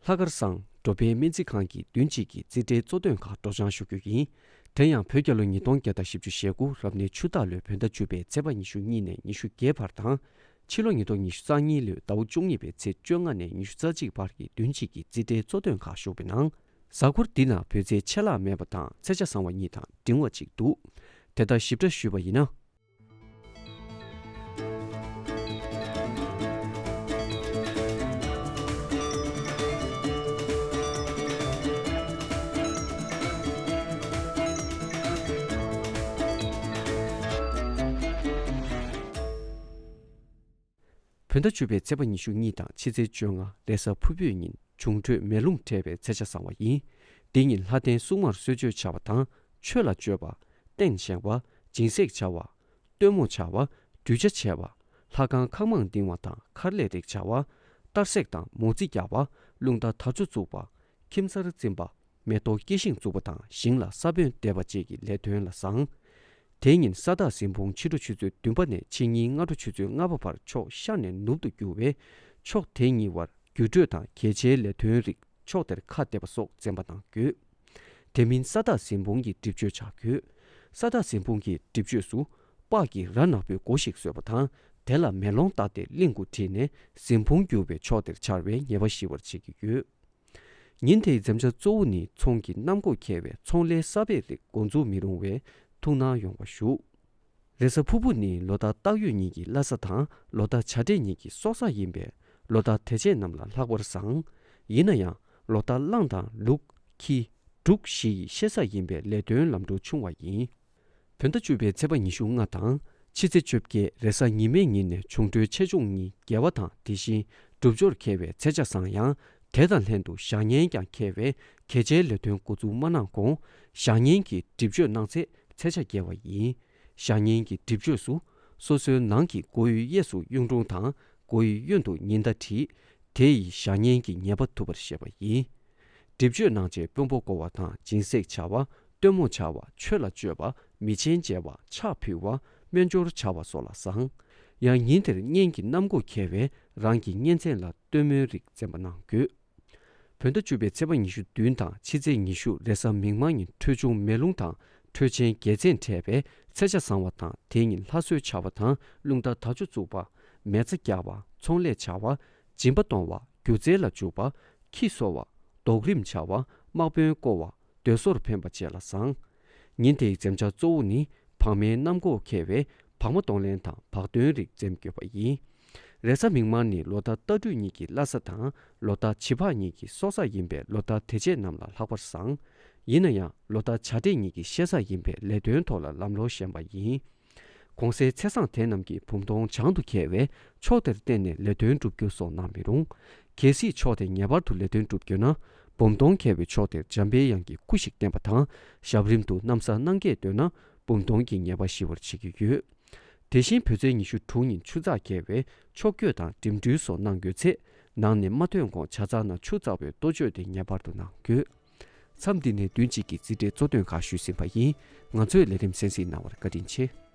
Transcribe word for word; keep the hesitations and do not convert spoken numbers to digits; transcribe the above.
ལྷག་དཀར་བཟང་འགྲོ་ཕན་སྨན་རྩིས་ཁང་གི་བདུན་གཅིག་གི་རྩིས་ཁྲའི་གཙོ་དོན་ཁག་སྤྲོ་འཆམ་ཞུ་རྒྱུ་ཡིན། དེ་ཡང་བོད་རྒྱལ་ལོ་ཉིས་སྟོང་བརྒྱ་དང་བཞི་བཅུ་ཞེ་དགུ་རབ་གནས་ཆུ་སྟག་ལོའི་བོད་ཟླ་བཅུ་པའི་ཚེས་པ་ཉི་ཤུ་གཉིས་ནས་ཉི་ཤུ་བརྒྱད་བར་དང་། ཕྱི་ལོ་ཉིས་སྟོང་ཉི་ཤུ་རྩ་གཉིས་ལོའི་ཟླ་བ་བཅུ་གཉིས་པའི་ཚེས་བཅོ་ལྔ་ནས་ཉི་ཤུ་རྩ་གཅིག་བར་གྱི་བདུན་གཅིག་གི་རྩིས་ཁྲའི་གཙོ་དོན་ཁག་ཞུགས་པའི་ནང་། གཟའ་འཁོར་འདི་ན་བོད་ཚེས་ཆད་ལྷག་མེད་པ་དང་ཚེས་ཆ་བཟང་བ་གཉིས་དང་འབྲིང་བ་གཅིག་འདུག། དེ་ལྟར་ཞིབ་ཕྲ་ཞུས་པ་ཡིན་ན། བོད་ཟླ་བཅུ་པའི་ཚེས་པ་ཉི་ཤུ་གཉིས་དང་ཕྱི་ཚེས་བཅོ་ལྔ་རེས་གཟའ་ཕུར་བུའི་ཉིན་འབྱུང་འཕྲོད་མེ་རླུང་འཕྲད་པའི་ཚེས་ཆ་བཟང་བ་ཡིན། འདི་ཉིན་ལྷ་ལྡན་སྲུང་མར་གསོལ་མཆོད་བྱ་བ་དང་ཆོས་ལ་སྤྱོད་པ། རྟེན་བཞེངས་པ། སྦྱིན་སྲེག་བྱ་བ། སྟོན་མོ་བྱ་བ། སྒྲུབ་བྱ་བྱ་བ། ལྷ་ཁང་ཁང་མང་ལྡིང་བ་དང་མཁར་ལས་རིགས་བྱ་བ། གཏར་སྲེག་དང་མོ་རྩིས་རྒྱག་པ། རླུང་རྟ་དར་ལྕོག་བཙུགས་པ། ཁྱིམ་གསར་འཛིན་པ། མེ་ཏོག་སྐྱེ་ཤིང་བཙུགས་པ་དང་ཞིང་ལ་ས་བོན་འདེབས་པ་བཅས་ཀྱི་ལས་དོན་ལ་བཟང་། དེ་ཉིན་ས་བདག་གཟིམ་དཔོན་ཕྱི་དྲོ་ཆུ་ཚོད་བདུན་པ་ནས་ཕྱི་ཉིན་སྔ་དྲོ་ཆུ་ཚོད་ལྔ་པ་བར་ཕྱོགས་ཤར་ནས་ནུབ་ཏུ་རྒྱུ་བས། ཕྱོགས་དེ་གཉིས་བར་རྒྱུ་འགྲོས་དང་གལ་ཆེའི་ལས་དོན་རིགས་ཕྱོགས་དེར་ཁ་གཏད་པ་སོགས་འཛེམ་པ་གནང་དགོས། དེ་མིན་ས་བདག་གཟིམ་དཔོན་གྱི་སྒྲིབ་གཅོད་བྱ་དགོས། ས་བདག་གཟིམ་དཔོན་གྱི་སྒྲིབ་གཅོད་སུ། སྤགས་ཀྱི་ར་ནག་པོའི་སྒོ་ཞིག་བཟོས་པ་དང་། དེ་ལ་མེ་ལོང་བཏགས་ཏེ་གླིང་དགུ་བྲིས་ནས་གཟིམ་དཔོན་རྒྱུ་བའི་ཕྱོགས་དེར་འཕྱར་བའི་ཉེས་པ་ཞི་བར་བྱེད་ཀྱི་ཡོད། ཉིན་དེའི་འཛེམ་བྱ་གཙོ་བོ་ནི་ཚོང་གི་གནམ་སྒོ་འཁེལ་བས་ཚོང་ལས་གསར་པའི་རིགས་འགོ་འཛུགས་མི་རུང་བས་ཐུགས་སྣང་ཡོང་བ་ཞུ། རེས་གཟའ་ཕུར་བུ་ནི་ལོ་ཟླ་སྟག་ཡོས་གཉིས་ཀྱི་བླ་གཟའ་དང་ལོ་ཟླ་བྱ་སྤྲེལ་གཉིས་ཀྱི་སྲོག་གཟའ་ཡིན་པས་ལོ་ཟླ་དེ་ཆའི་རྣམས་ལ་ལྷག་པར་བཟང་། ཡིན་ན་ཡང་ལོ་ཟླ་གླང་དང་ལུག་ཁྱི། འབྲུག་བཞི་ཡི་གཤེད་གཟའ་ཡིན་པས་ལས་དོན་ལམ་འགྲོ་ཆུང་བ་ཡིན། བོད་ཟླ་བཅུ་པའི་ཚེས་པ་ཉི་ཤུ་ལྔ་དང་ཕྱི་ཚེས་བཅོ་བརྒྱད་རེས་གཟའ་ཉི་མའི་ཉིན་ནས་འབྱུང་འཕྲོད་ཆེ་ཆུང་གཉིས་དགེ་བ་དང་དེ་བཞིན་སྒྲུབ་སྦྱོར་འཁེལ་བའི་ཚེས་ཆ་བཟང་ཡང་དེ་དང་ལྷན་དུ་བཞག་ཉེན་ཀྱང་འཁེལ་བས་གལ་ཆེའི་ལས་དོན་འགོ་འཛུགས་མ་གནང་གོང་བཞག་ཉེན་གྱི་སྒྲིབ་གཅོད་གནང་ཚེ་ཚེས་ཆ་དགེ་བ་ཡིན། བཞག་ཉེན་གྱི་སྒྲིབ་གཅོད་སུ་སོ་སོའི་ནང་གི་སྒོ་ཡི་གཡས་སུ་གཡུང་དྲུང་དང་སྒོ་ཡི་གཡོན་དུ་ཉི་ཟླ་བྲིས། དེ་ཡིས་བཞག་ཉེན་གྱི་ཉེས་པ་ཐུབ་པར་བཤད་པ་ཡིན། སྒྲིབ་གཅོད་གནང་རྗེས་དཔོན་པོ་བསྐོ་བ་དང་སྦྱིན་སྲེག་བྱ་བ། སྟོན་མོ་བྱ་བ། ཆོས་ལ་སྤྱོད་པ། མི་ཆེན་མཇལ་བ། ཕྱག་ཕུལ་བ། སྨན་སྦྱོར་བྱ་བ་སོགས་ལ་བཟང་། ཡང་ཉིན་དེར་གཉེན་གྱི་གནམ་སྒོ་འཁེལ་བས་རང་གི་གཉེན་ཚན་ལ་སྟོན་མོའི་རིགས་འཛེམ་པ་གནང་དགོས། བོད་ཟླ་བཅུ་པའི་ཚེས་པ་ཉི་ཤུ་བདུན་དང་ཕྱི་ཚེས་ཉི་ཤུ་རེས་གཟའ་མིག་དམར་ཉིན་འཕྲོད་ཆུང་མེ་རླུང་དང་འཕྲོད་ཆེན་རྒྱལ་མཚན་འཕྲད་པས་ཚེས་ཆ་བཟང་བ་དང་དེ་ཉིན་ལྷ་གསོལ་བྱ་བ་དང་རླུང་རྟ་དར་ལྕོག་བཙུགས་པ། མེ་བཙའ་རྒྱག་པ། ཚོང་ལས་བྱ་བ། སྦྱིན་པ་གཏོང་བ། སྒྱུ་རྩལ་ལ་འཇུག་པ། ཁྱི་གསོ་བ། རྡོག་རིམ་བྱ་བ། དམག་དཔོན་བསྐོ་བ། སྡོད་སོར་འཕེན་པ་བཅས་ལ་བཟང་། ཉིན་དེའི་འཛེམ་བྱ་གཙོ་བོ་ནི་བག་མའི་གནམ་སྒོ་འཁེལ་བས་བག་མ་གཏོང་ལེན་དང་བག་སྟོན་རིགས་འཛེམ་དགོས་པ་ཡིན། རེས་གཟའ་མིག་དམར་ནི་ལོ་ཟླ་རྟ་སྦྲུལ་གཉིས་ཀྱི་བླ་གཟའ་དང་ལོ་ཟླ་བྱི་ཕག་གཉིས་ཀྱི་སྲོག་གཟའ་ཡིན་པས་ལོ་ཟླ་དེ་ཆའི་རྣམས་ལ་ལྷག་པར་བཟང་། ཡིན་ན་ཡང་ལོ་ཟླ་བྱ་སྤྲེལ་གཉིས་ཀྱི་གཤེད་གཟའ་ཡིན་པས་ལས་དོན་ཐོག་ལ་ལམ་ལྷོང་ཞན་པ་ཡིན། གོང་གསལ་ཚེས་བཟང་དེ་རྣམས་ཀྱིས་བུམ་སྟོང་བྱང་དུ་འཁེལ་བས་ཕྱོགས་དེར་བརྟེན་ནས་ལས་དོན་བསྒྲུབ་རྒྱུ་སོགས་གནང་མི་རུང་། གལ་སྲིད་ཕྱོགས་དེ་ངེས་པར་དུ་ལས་དོན་བསྒྲུབ་དགོས་ན། བུམ་སྟོང་འཁེལ་བའི་ཕྱོགས་དེར་འཇམ་པའི་དབྱངས་ཀྱི་སྐུ་ཞིག་བསྟན་པ་དང་ཞབས་རིམ་དུ་གནམ་ས་སྣང་གས་འདོད་ན་བུམ་སྟོང་གི་ཉེས་པ་ཞི་བར་བྱེད་ཀྱི་ཡོད། དེ་བཞིན་བོད་ཚེས་ཉི་ཤུ་དྲུག་ཉིན་ཆུ་ཚགས་འཁེལ་བས་ཕྱོགས་བསྐྱོད་དང་འགྲིམ་འགྲུལ་སོགས་གནང་དགོས་ཚེ། ནང་ནས་མ་ཐོན་གོང་ཇ་ཚགས་ནང་ཆུ་བཙགས་པའི་ལྟོ་བཅོས་དེ་ངེས་པར་དུ་གནང་དགོས། མཚམས་འདི་ནས་བདུན་གཅིག་གི་རྩིས་ཁྲའི་གཙོ་དོན་ཁག་ཞུས་ཟིན་པ་ཡིན། ང་ཚོའི་ལས་རིམ་གསན་གཟིགས་གནང་བར་བཀའ་དྲིན་ཆེ།